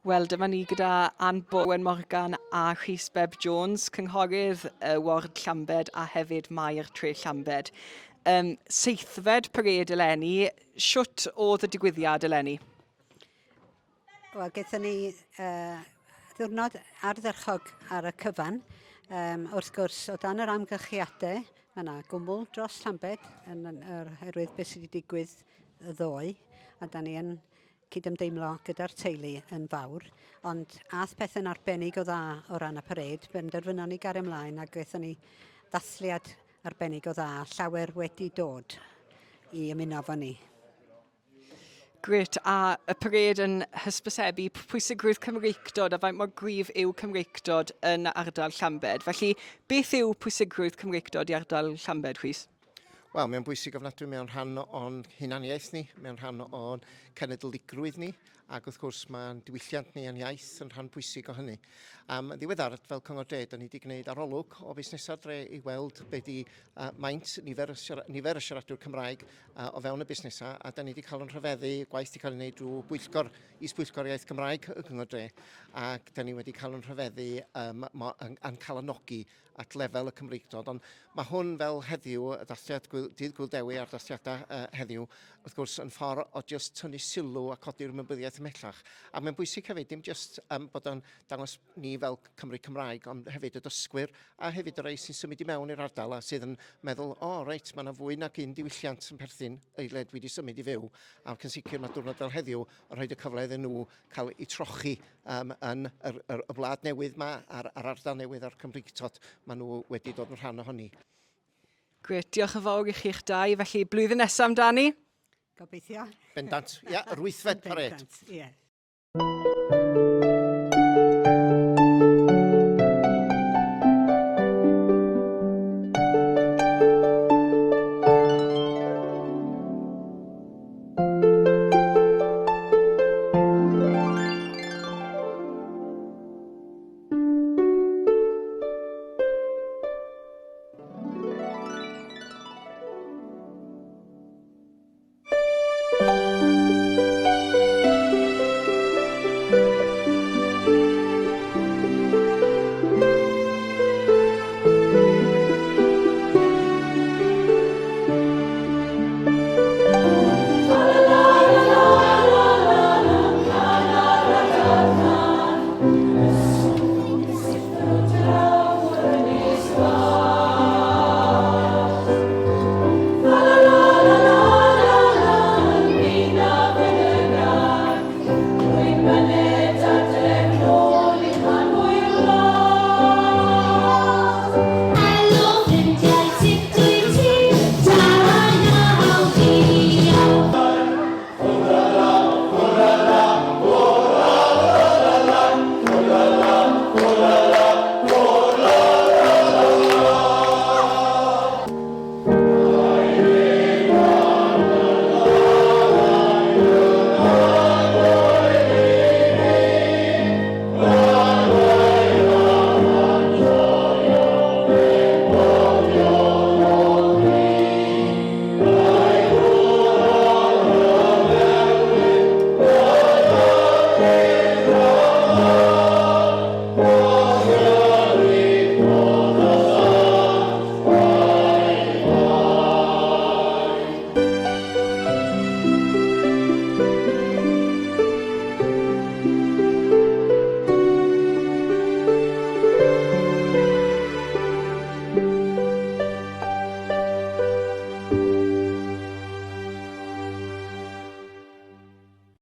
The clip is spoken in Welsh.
Wel, dyma ni gyda Ann Bowen Morgan a Rhys Bebb Jones, cynghorydd y ward Llambed a hefyd Maer Tre Llambed. Um, seithfed parêd eleni, shwt oedd y digwyddiad eleni? Wel, gaethon ni uh, ddiwrnod ardderchog ar y cyfan. Um, wrth gwrs, o dan yr amgylchiadau, mae yna gwmwl dros Llambed yn, yn, oherwydd beth sydd wedi digwydd ddoe, a da ni yn cydymdeimlo gyda'r teulu yn fawr, ond ath pethau'n arbennig o dda o ran y parêd, benderfynon ni gario ymlaen ac gaethon ni ddathliad arbennig o dda, llawer wedi dod i ymuno efo ni. Grêt, a y parêd yn hysbysebu pwysigrwydd Cymreictod a faint mor gryf yw Cymreictod yn ardal Llambed. Felly, beth yw pwysigrwydd Cymreictod i ardal Llambed, Rhys? Wel, mae'n bwysig ofnadwy, mae'n rhan o'n hunaniaeth ni, mae'n rhan o'n cenedligrwydd ni, ac wrth gwrs mae'n diwylliant ni a'n iaith yn rhan bwysig o hynny. Um, yn ddiweddar, fel Cyngor Dre, da ni wedi gwneud arolwg o busnesau'r dre i weld be di uh, maint nifer, nifer y siaradwyr Cymraeg uh, o fewn y busnesau, a da ni wedi cael yn rhyfeddu, gwaith wedi cael ei wneud drwy bwyllgor, is-bwyllgor iaith Cymraeg y Cyngor Dre, ac da ni wedi cael yn rhyfeddu um, a'n, an calonogi at lefel y Cymreictod, ond mae hwn fel heddiw, y dathliad Dydd Gŵyl Dewi a'r dathliadau uh, heddiw, wrth gwrs, yn ffordd o just tynnu sylw a codi'r ymwybyddiaeth ymhellach. A mae'n bwysig hefyd, dim just um, bod o'n dangos ni fel Cymru Cymraeg, ond hefyd y dysgwyr a hefyd y rhai sy'n symud i mewn i'r ardal a sydd yn meddwl, o, oh, reit, mae yna fwy nag un diwylliant yn perthyn i le dwi wedi symud i fyw. Ac yn sicr mae diwrnod fel heddiw yn rhoi y cyfle iddyn nhw cael eu trochi um, yn yr, yr, y wlad newydd ma, a'r, a'r ardal newydd a'r Cymreictod maen nhw wedi dod yn rhan ohoni. Gret, diolch yn fawr i chi'ch dau. Felly, blwyddyn nesaf amdani? Gobeithio. Bendant, ia, yr wythfed pared. Bendant, ie.